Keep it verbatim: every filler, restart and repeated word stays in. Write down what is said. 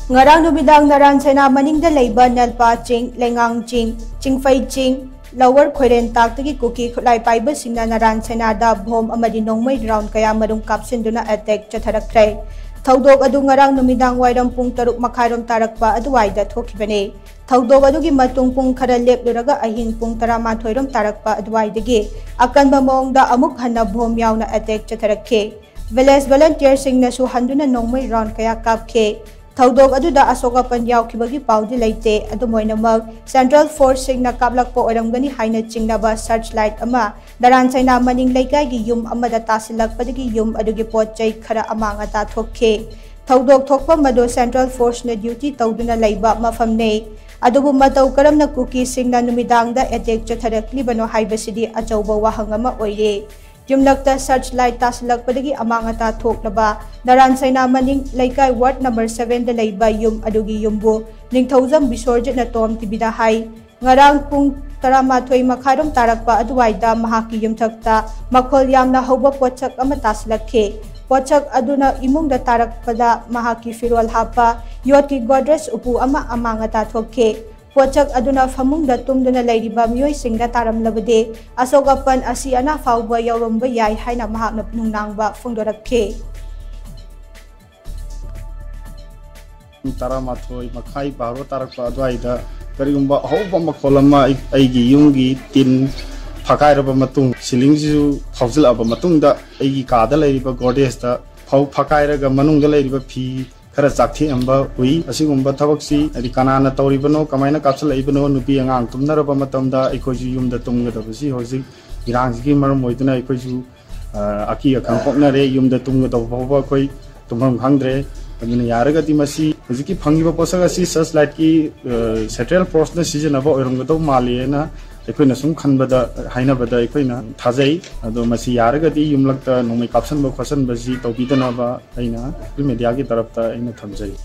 ꯉꯔꯥꯡ ꯅꯨꯃꯤꯗꯥꯡ ꯅꯔꯥꯟ ꯁꯦꯅꯥ ꯃꯅꯤꯡꯗ ꯂꯩꯕ ꯅꯦꯜꯄꯥ ꯆꯤꯡ, ꯂꯩꯉꯥꯡ ꯆꯤꯡ, ꯆꯤꯡꯐꯩ ꯆꯤꯡ, ꯂꯋꯔ ꯈꯣꯏꯔꯦꯟ ꯇꯥꯛꯇꯒꯤ ꯀꯨꯀꯤ ꯈꯨꯠꯂꯥꯏ ꯄꯥꯏꯕꯁꯤꯡꯅ ꯅꯔꯥꯟ ꯁꯦꯅꯥꯗ ꯕꯣꯝ ꯑꯃꯗꯤ ꯅꯣꯡꯃꯩ ꯔꯥꯎꯟ ꯀꯌꯥ ꯃꯔꯨꯝ ꯀꯥꯞꯁꯤꯟꯗꯨꯅ ꯑꯦꯇꯦꯛ ꯆꯠꯊꯔꯛꯈ꯭ꯔꯦ꯫ ꯊꯧꯗꯣꯛ ꯑꯗꯨ ꯉꯔꯥꯡ ꯅꯨꯃꯤꯗꯥꯡ ꯋꯥꯏꯔꯝ ꯄꯨꯡ ꯇꯔꯨꯛ ꯃꯈꯥꯏꯔꯣꯝ ꯇꯥꯔꯛꯄ ꯑꯗꯨꯋꯥꯏꯗ ꯊꯣꯛꯈꯤꯕꯅꯤ꯫ ꯊꯧꯗꯣꯛ ꯑꯗꯨꯒꯤ ꯃꯇꯨꯡ ꯄꯨꯡ ꯈꯔ ꯂꯦꯞꯂꯨꯔꯒ ꯑꯍꯤꯡ ꯄꯨꯡ ꯇꯔꯥꯃꯥꯊꯣꯏꯔꯣꯝ ꯇꯥꯔꯛꯄ ꯑꯗꯨꯋꯥꯏꯗꯒꯤ ꯑꯀꯟꯕ ꯃꯑꯣꯡꯗ ꯑꯃꯨꯛ ꯍꯟꯅ ꯕꯣꯝ ꯌꯥꯎꯅ ꯑꯦꯇꯦꯛ ꯆꯠꯊꯔꯛꯈꯤ꯫ ꯚꯤꯂꯦꯖ ꯚꯣꯂꯟꯇꯤꯌꯔꯁꯤꯡꯅꯁꯨ ꯍꯟꯗꯨꯅ ꯅꯣꯡꯃꯩ ꯔꯥꯎꯟ ꯀꯌꯥ ꯀꯥꯞꯈꯤ꯫ ꯊꯧꯗꯣꯛ ꯑꯗꯨꯗ ꯑꯁꯣꯛ ꯑꯄꯟ ꯌꯥꯎꯈꯤꯕꯒꯤ ꯄꯥꯎꯗꯤ ꯂꯩꯇꯦ꯫ ꯑꯗꯨꯝ ꯑꯣꯏꯅꯃꯛ, ꯁꯦꯟꯇ꯭ꯔꯦꯜ ꯐꯣꯔꯁꯁꯤꯡꯅ ꯀꯥꯞꯂꯛꯄ ꯑꯣꯏꯔꯝꯒꯅꯤ ꯍꯥꯏꯅ ꯆꯤꯡꯅꯕ ꯁꯔꯆ ꯂꯥꯏꯠ ꯑꯃ ꯅꯔꯥꯟ ꯁꯩꯅꯥ ꯃꯅꯤꯡ ꯂꯩꯀꯥꯏꯒꯤ ꯌꯨꯝ ꯑꯃꯗ ꯇꯥꯁꯤꯜꯂꯛꯄꯗꯒꯤ ꯌꯨꯝ ꯑꯗꯨꯒꯤ ꯄꯣꯠ ꯆꯩ ꯈꯔ ꯑꯃꯥꯡ ꯑꯇꯥ ꯊꯣꯛꯈꯤ꯫ ꯊꯧꯗꯣꯛ ꯊꯣꯛꯄ ꯃꯗꯨ ꯁꯦꯟꯇ꯭ꯔꯦꯜ ꯐꯣꯔꯁꯅ ꯗ꯭ꯌꯨꯇꯤ ꯇꯧꯗꯨꯅ ꯂꯩꯕ ꯃꯐꯝꯅꯤ꯫ ꯑꯗꯨꯕꯨ ꯃꯇꯧ ꯀꯔꯝꯅ ꯀꯨꯀꯤꯁꯤꯡꯅ ꯅꯨꯃꯤꯗꯥꯡꯗ ꯑꯦꯇꯦꯛ ꯆꯠꯊꯔꯛꯂꯤꯕꯅꯣ ꯍꯥꯏꯕꯁꯤꯗꯤ ꯑꯆꯧꯕ ꯋꯥꯍꯪ ꯑꯃ ꯑꯣꯏꯔꯤ꯫ ꯌꯨꯝꯂꯛꯇ ꯁꯔꯆ ꯂꯥꯏꯠ ꯇꯥꯁꯤꯜꯂꯛꯄꯗꯒꯤ ꯑꯃꯥꯡ ꯑꯇꯥ ꯊꯣꯛꯂꯕ ꯅꯔꯥꯟ ꯁꯩꯅꯥ ꯃꯅꯤꯡ ꯂꯩꯀꯥꯏ ꯋꯥꯔꯗ ꯅꯝꯕꯔ ꯁꯚꯦꯟꯗ ꯂꯩꯕ ꯌꯨꯝ ꯑꯗꯨꯒꯤ ꯌꯨꯝꯕꯨ ꯅꯤꯡꯊꯧꯖꯝ ꯕꯤꯁꯣꯔꯖꯤꯠꯅ ꯇꯣꯝ ꯇꯤꯚꯤꯗ ꯍꯥꯏ, ꯉꯔꯥꯡ ꯄꯨꯡ ꯇꯔꯥꯃꯥꯊꯣꯏ ꯃꯈꯥꯏꯔꯣꯝ ꯇꯥꯔꯛꯄ ꯑꯗꯨꯋꯥꯏꯗ ꯃꯍꯥꯛꯀꯤ ꯌꯨꯝꯊꯛꯇ ꯃꯈꯣꯜ ꯌꯥꯝꯅ ꯍꯧꯕ ꯄꯣꯠꯁꯛ ꯑꯃ ꯇꯥꯁꯤꯜꯂꯛꯈꯤ꯫ ꯄꯣꯠꯁꯛ ꯑꯗꯨꯅ ꯏꯃꯨꯡꯗ ꯇꯥꯔꯛꯄꯗ ꯃꯍꯥꯛꯀꯤ ꯐꯤꯔꯣꯜ ꯍꯥꯞꯄ ꯌꯣꯠꯀꯤ ꯒꯣꯗ꯭ꯔꯦꯖ ꯎꯄꯨ ꯑꯃ ꯑꯃꯥꯡ ꯑꯇꯥ ꯊꯣꯛꯈꯤ꯫ ꯄꯣꯠꯁꯛ ꯑꯗꯨꯅ ꯐꯃꯨꯡꯗ ꯇꯨꯝꯗꯨꯅ ꯂꯩꯔꯤꯕ ꯃꯤꯑꯣꯏꯁꯤꯡꯗ ꯇꯥꯔꯝꯂꯕꯗꯤ ꯑꯁꯣꯛ ꯑꯄꯟ ꯑꯁꯤ ꯑꯅꯥ ꯐꯥꯎꯕ ꯌꯧꯔꯝꯕ ꯌꯥꯏ ꯍꯥꯏꯅ ꯃꯍꯥꯛꯅ ꯅꯨꯡꯅꯥꯡꯕ ꯐꯣꯡꯗꯣꯔꯛꯈꯤ꯫ ꯄꯨꯡ ꯇꯔꯥꯃꯥꯊꯣꯏ ꯃꯈꯥꯏ, ꯕꯥꯔꯣ ꯇꯥꯔꯛꯄ ꯑꯗꯨꯋꯥꯏꯗ ꯀꯔꯤꯒꯨꯝꯕ ꯑꯍꯧꯕ ꯃꯈꯣꯜ ꯑꯃ ꯑꯩ-, ꯑꯩꯒꯤ ꯌꯨꯝꯒꯤ ꯇꯤꯟ ꯐꯀꯥꯏꯔꯕ ꯃꯇꯨꯡ, ꯁꯤꯂꯤꯡꯁꯤꯁꯨ ꯐꯥꯎꯖꯤꯜꯂꯛꯑꯕ ꯃꯇꯨꯡꯗ, ꯑꯩꯒꯤ ꯀꯥꯗ ꯂꯩꯔꯤꯕ ꯒꯣꯗ꯭ꯔꯦꯖꯇ ꯐꯧ ꯐꯀꯥꯏꯔꯒ ꯃꯅꯨꯡꯗ ꯂꯩꯔꯤꯕ ꯐꯤ ꯈꯔ ꯆꯥꯛꯊꯦꯛꯑꯝꯕ ꯎꯏ꯫ ꯑꯁꯤꯒꯨꯝꯕ ꯊꯕꯛꯁꯤ, ꯍꯥꯏꯗꯤ, ꯀꯅꯥꯅ ꯇꯧꯔꯤꯕꯅꯣ, ꯀꯃꯥꯏꯅ ꯀꯥꯞꯁꯤꯜꯂꯛꯏꯕꯅꯣ, ꯅꯨꯄꯤ ꯑꯉꯥꯡ ꯇꯨꯝꯅꯔꯕ ꯃꯇꯝꯗ ꯑꯩꯈꯣꯏꯁꯨ ꯌꯨꯝꯗ ꯇꯨꯝꯒꯗꯕꯁꯤ ꯍꯧꯖꯤꯛ ꯏꯔꯥꯡꯁꯤꯒꯤ ꯃꯔꯝ ꯑꯣꯏꯗꯨꯅ ꯑꯩꯈꯣꯏꯁꯨ, ꯑ, ꯑꯀꯤ ꯑꯀꯪ ꯄꯣꯛꯅꯔꯦ꯫ ꯌꯨꯝꯗ ꯇꯨꯝꯒꯗꯕ ꯐꯥꯎꯕ ꯑꯩꯈꯣꯏ ꯇꯨꯝꯐꯝ ꯈꯪꯗ꯭ꯔꯦ꯫ ꯑꯗꯨꯅ ꯌꯥꯔꯒꯗꯤ ꯃꯁꯤ ꯍꯧꯖꯤꯛꯀꯤ ꯐꯪꯉꯤꯕ ꯄꯣꯠꯁꯛ ꯑꯁꯤ ꯁꯔꯆ ꯂꯥꯏꯠꯀꯤ, ꯑ, ꯁꯦꯟꯇ꯭ꯔꯦꯜ ꯐꯣꯔꯁꯅ ꯁꯤꯖꯤꯟꯅꯕ ꯑꯣꯏꯔꯝꯒꯗꯧ ꯃꯥꯜꯂꯦꯅ ꯑꯩꯈꯣꯏꯅ ꯁꯨꯝ ꯈꯟꯕꯗ, ꯍꯥꯏꯅꯕꯗ ꯑꯩꯈꯣꯏꯅ ꯊꯥꯖꯩ꯫ ꯑꯗꯣ ꯃꯁꯤ ꯌꯥꯔꯒꯗꯤ ꯌꯨꯝꯂꯛꯇ ꯅꯣꯡꯃꯩ ꯀꯥꯞꯁꯟꯕ ꯈꯣꯠꯆꯟꯕꯁꯤ ꯇꯧꯕꯤꯗꯅꯕ ꯑꯩꯅ ꯃꯤꯗꯤꯌꯥꯒꯤ ꯇꯔꯞꯇ ꯑꯩꯅ ꯊꯝꯖꯔꯤ꯫